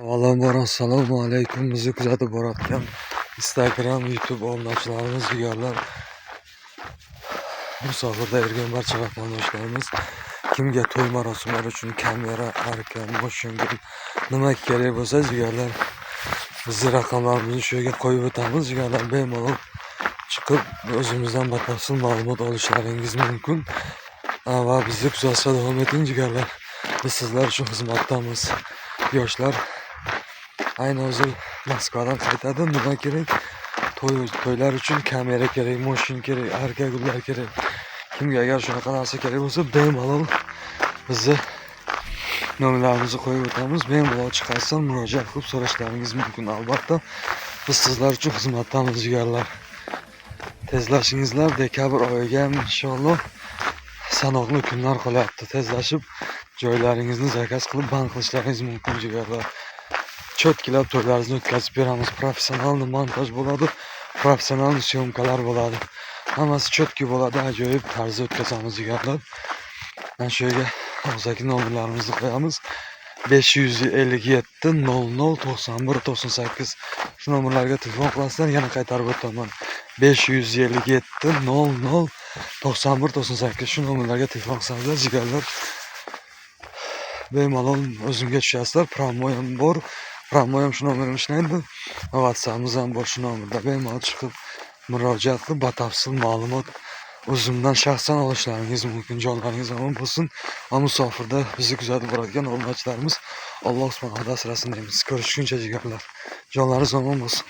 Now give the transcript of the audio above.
Avvalambor assalomu alaykum, bizni kuzatib borayotgan Instagram, YouTube obunachilarimiz, jigarlar, musofirda yurgan barcha vatandoshlarimiz, kimga to'y marosimlari uchun kamera, arka, moshina nima kerak bo'lsa, jigarlar, bizni raqamlarimizni shu yerga qo'yib o'tamiz, jigarlar, bemalol chiqib o'zimizdan batafsil ma'lumot olishlaringiz mumkin. Va bizni kuzatishda davom eting, jigarlar. Biz sizlar uchun xizmatdamiz. Yoshlar ayni hozir Moskvadan qaytadi. Nima kerak? To'ylar uchun kamera kerak, moshin kerak, arka, gullar kerak. Kimga agar shunaqa narsa kerak bo'lsa, bemalol bizni nomerlarimizni qo'yib o'tamiz. Bemalol chiqasizlar, murojaat qilib so'rashlaringiz mumkin. Albatta, biz sizlar uchun xizmatdamiz, jigarlar. Tezlashingizlar, dekabr oyiga ham inshaalloh sanoqli kunlar qolyapti. Tezlashib joylaringizni zakaz qilib band qilishlaringiz mumkin, jigarlar. Чётки lab to'ylaringizni o'tkazib beramiz. Professional montaj bo'ladi, professional съёмка lar bo'ladi. Hammasi чётки bo'ladi, ajoyib tarzda o'tkazamiz, jigarlar. Mana shu yerga og'zaki nomerlarimizni qo'yamiz. 557 00 91 98, shu nomerlarga telefon qilasizlar, yana qaytarib o'taman. 557 00 91 98, shu nomerlarga telefon qilsangizlar, jigarlar, bemalol o'zimga tushasizlar. Прямой ham bor. Прямой ham shu nomerim ishlaydi. WhatsApp'imiz ham bor shu nomerda. Bemalol chiqib murojaat qilib batafsil ma'lumot o'zimdan shaxsan olishlaringiz mumkin. Jonlaringiz omon bo'lsin. Va musofirda bizni kuzatib boradigan obunachilarimiz, Alloh subhanahu taolo asrasin deymiz. Ko'rishguncha, jigarlar. Jonlaringiz omon bo'lsin.